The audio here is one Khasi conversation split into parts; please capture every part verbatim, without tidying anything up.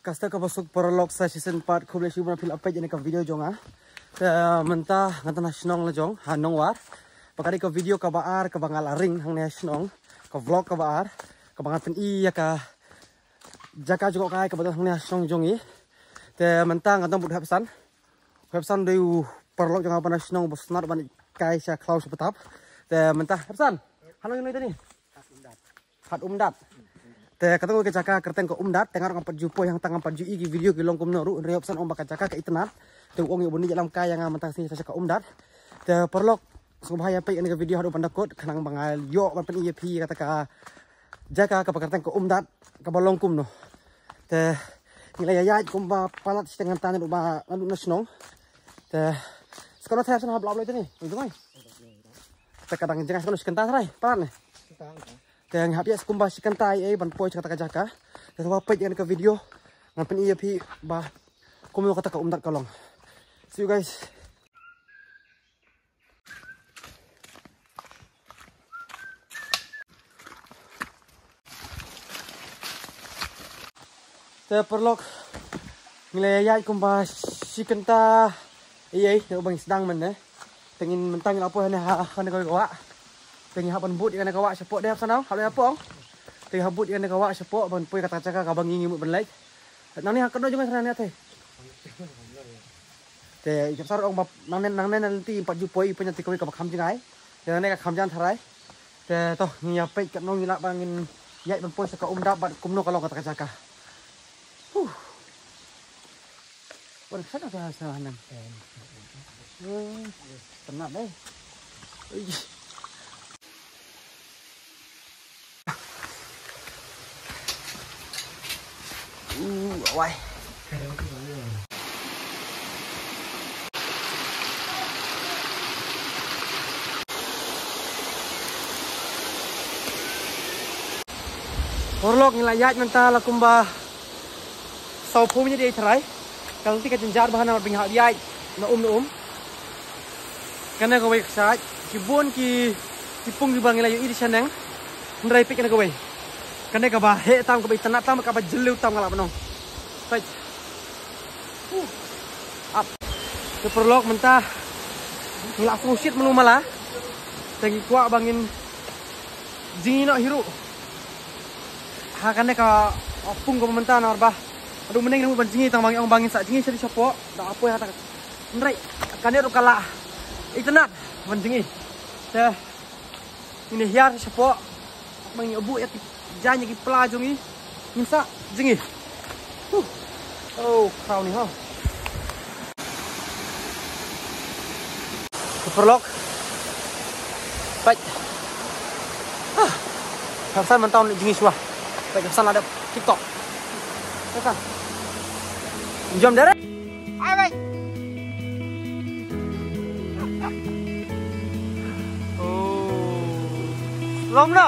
Ka step kaba suk paralok, sa shisien pat khublei shibun ïa phi la peit ïa kane ka video jong nga. Te mynta nga dang ha shnong la jong ha Nongwar. Ba ka dei ka video kaba ar kaba nga la ring hangne ha shnong, ka vlog kaba ar kaba nga pyni ïa ka jaka jngohkai kaba don hangne ha shnong jong ngi. Te mynta nga dang bud hep san. Hep san dei u paralok jong nga ba na shnong ba sngewtynnat ban kai sha khlaw sha btap. Te mynta hep san. Hano ïa noi tani? Hat Umdat. Te kata ka jaka kyrteng ka Umdat, te nga ruh ngam pat ju poi hangta, ngam pat ju i ki video ki long kumno ruh, hynrei hep san ong ba ka jaka ka itynnat. Te u ong ïa u ban ïalam kai ïa nga mynta ka sngi sha ka Umdat. Te paralok, sngewbha ïa peit ïa kane ka video haduh ban da kut, khnang ba nga ïoh ban pyni ïa phi kata ka jaka kaba kyrteng ka Umdat kaba long kumno. Te ngi la ïaid kumba palat shiteng hangta naduh ba naduh na shnong. Te sa kano tharai sa hap lap lai tani. Oi jong ai. Te ka dang jngai sa kano shi kynta tharai palat ne. Te ngi hap ïaid sa kumba shi kynta ei ei ban poi sha kata ka jaka. Te sngewbha peit ïa kane ka video. Ngan pyni ïa phi ba kumno kata ka Umdat ka long. See you guys. Te paralok, ngi la ïaid kumba shi kynta ei ei naduh ba ngi sdang mynne. Te ngin mynta ngi la poi hangne ha kane kawei ka wah. Te ngi hap ban bud ïa kane ka wah shapoh, dei hap san, hap leh hapoh. Te ngi hap bud ïa kane ka wah shapoh ban poi kata ka jaka kaba ngi ngi mut ban leit. Nangne ha kano jong ngi kane te. Te i Kepsar ong ba nangne nangne na lynti pat ju poi, i poi na te kawei kaba kham jngai. Te nangne ka kham jan tharai. Te to ngi ïa peit katno ngi lah ba ngin ïaid ban poi sha ka Umdat bad kumno ka long kata ka jaka. Huh. Wan sa ka sa hanang. Tenat deh. Ui. Uh, awai. Paralok, ngi la ïaid mynta la kumba saw phew minit ei tharai. Ka lynti ka jynjar bha namar ba ngi hap ïaid na um na um. Kane kawei ka sait ki bun ki, ki pung kiba ngi la ïohi da shaneng. Hynrei peit kane kawei. Kane kaba heh tam, kaba itynnat tam, kaba jylliew tam, nga lah ban ong. Peit. Huh. Ap. Te paralok, mynta ngi la sngewsih mano mala. Te ngi kwah ba ngin jngi noh hi ruh ha kane ka pung kaba mynta namar ba haduh mynne ngin mut ban jngi, tang ba ngi ong ba ngin sa jngi sha dei shapoh, da apoi ha ta ka. Hynrei kane ruh ka la itynnat ban jngi. Te ngin hiar sha shapoh ba ngin ïa buh ïa ki jaiñ ïa ki pla jong ngi. Ngin sa jngi. Huh. Oh, khraw ni ho. Paralok. Peit. Ah. Hep san mynta un jngi shuwa. Peit hep san la dep TikTok. Hep san. Jom dere. Ai wei. Oh. Lom na.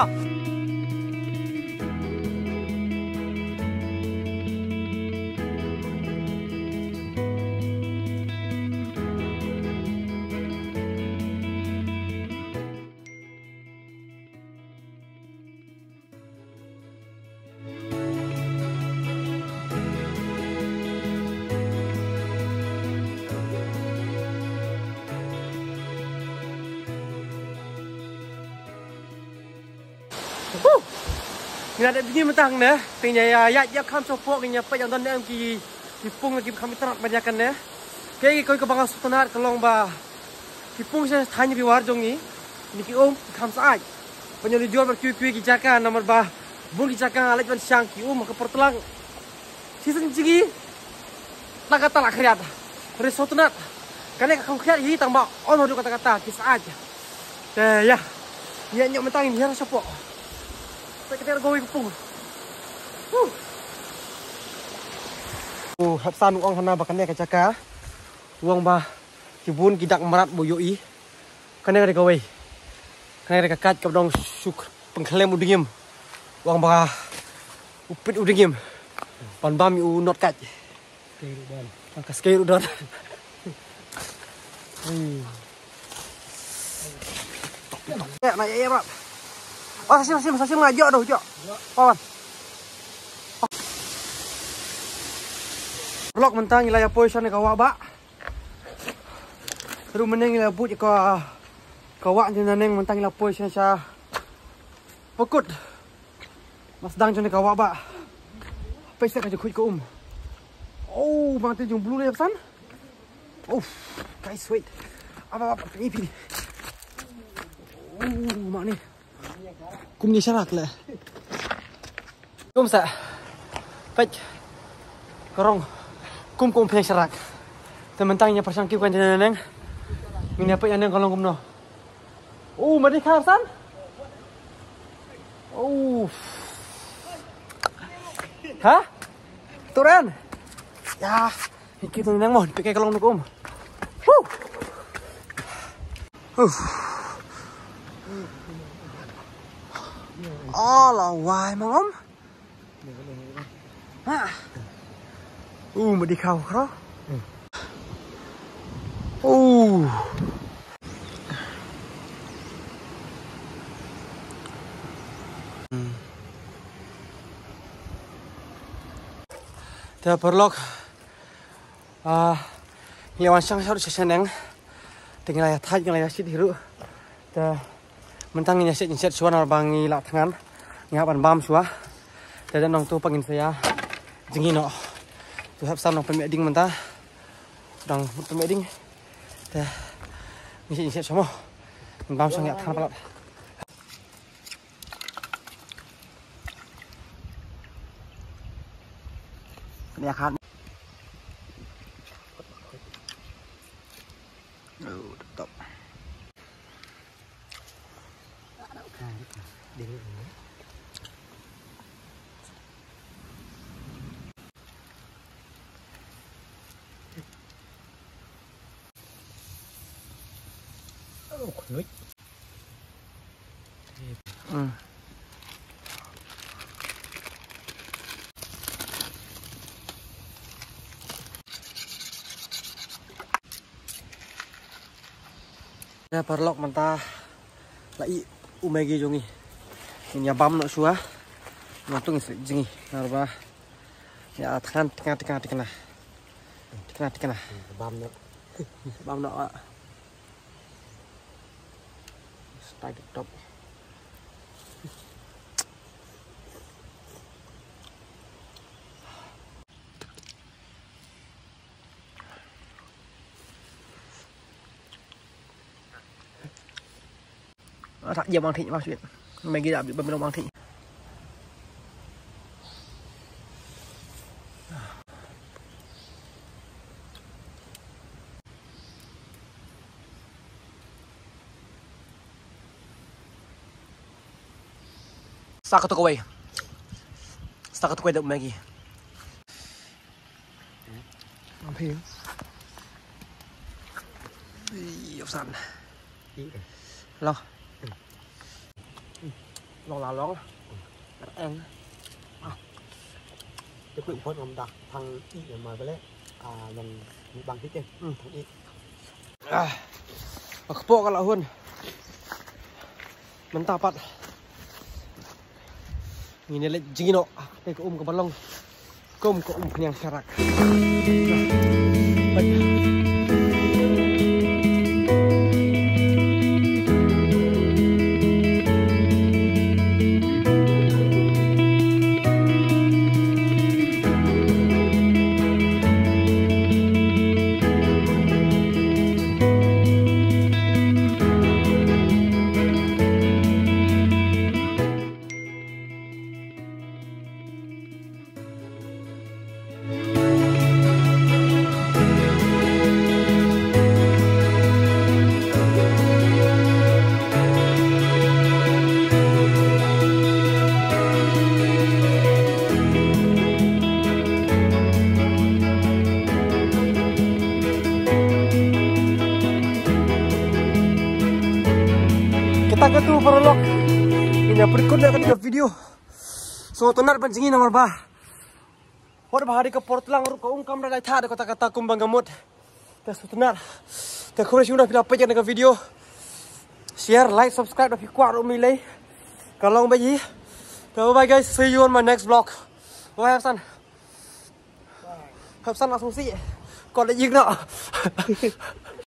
Huh. Ngi la dep jngi mynta hangne, te ngi ïa ïaid ïa kham shapoh, ngi ïa peit ïa don ne em ki, ki pung ki kham itynnat ban ïa kane. Kaei kawei kaba nga sngewtynnat ka long ba ki pung sha thaiñ Ri War jong ngi, kine ki um ki kham syaid. Ban ïoh lynjor bad kiwei kiwei ki jaka namar ba bun ki jaka nga leit ban shang ki um ha ka por tlang. Shisien jngi tang kata la khriat. Hynrei sngewtynnat kane ka kham khriat hi tang ba on haduh katta katta ki syaid. Te ïa, ïa ñiuh mynta ngin hiar shapoh. Te kata ka wei ka pung. Huh. U hep san u ong hana ba kane ka jaka u ong ba ki bun ki dak mrad ba u ïohi. Kane ka dei kawei. Kane ka dei ka kait kaba dang shu pynkhlem u dngiem. U ong ba u peit u dngiem ban bam ïa u not kait. Skei ruh don. Ka skei ruh don. Hmm. Ya, na ya, ya, Mat. Oh, sa shim, sa shim, sa shim nga jok tu, jok. Pawan. Paralok, mynta ngi la ïa poi sha ne ka wah bah. Ruh mynne ngi la buh ka, ka wah jong neng, mynta ngi la poi sha, sha Pynkut. Mas dang jong ne ka wah bah. Peit sa ka jingkhuid ka um. Oh, ma te jong blue leh san. Oh, guys, wait. Aba, aba, peit, peit. Oh, ma ni. Kum ni sharak leh. Kum sa. Peit. Ka rong. Kum kum peit sharak. Te mynta ngin ïa pyrshang kiew kan jong neng. Ngin ïa peit ïa neng ka long kumno. Oh, ma dei khaw san. Oh. Ha? Turan. Ya. Ki tu nang mon, peit ka long nu kum. Woo. Uf. Oh, la wai mong om. Ha. Uh, ma dei khaw khro. Uh. Hmm. Te paralok. Ah, ngi la wan shang shaduh sha shaneng. Te ngi la ïa thait, ngi la ïa shit hi ruh. Te mynta ngin ïa shet, ngin shet shuwa namar ba ngi la thngan. Ngi hap ban bam shuwa. Te dang nangtu pat ngin sa ïa jngi noh. To have some nang pynmih ding mynta. Dang pynmih ding. Te ngin shet, ngin shet shuwa mo. Ngin bam shuwa, ngi la thngan palat. Ni akan. Oh, top. Oh, khnuit. Hmm. Ïa paralok, mynta la ih u Maggi jong ngi. Ngin ïa bam noh shuwa. Nangtu ngin sa jngi. Namar ba ïa thngan, thngan, thngan, thngan. Thngan, thngan. Bam noh. Bam noh, ah. Style top. Ah, tak je bang thik, bang sweet. Maggi dah beli bang thik. Sa ka tu kawei. Sa ka tu kawei da Maggi. Ang phi. Ui, yak san. Long. Long la long. Eng. Ah. Te pui phot ngam dak thang i ma bele. Ah, long bang thik te. Hmm. Thang i. Ah. Ka kpoh ka la hun. Mynta pat. Ngin ïa leit jngi noh. Te ka um kaba long. Kum ka um khñiang sharak. Kita katu paralok. Ina berikutnya kan video. So, tonight ban jngi namar ba. Wat ba ha dei ka por tlang ruh ka um kam da lai tha da kata kata kum ba nga mut. Te sngewtynnat. Te khublei shibun ïa phi ba phi la peit ïa ka video. Share, like, subscribe da phi kwah ruh mih lei. Ka long ba yi. Te bye bye guys, see you on my next vlog. Bye bye san. Hap san la song si. Kon da jing na.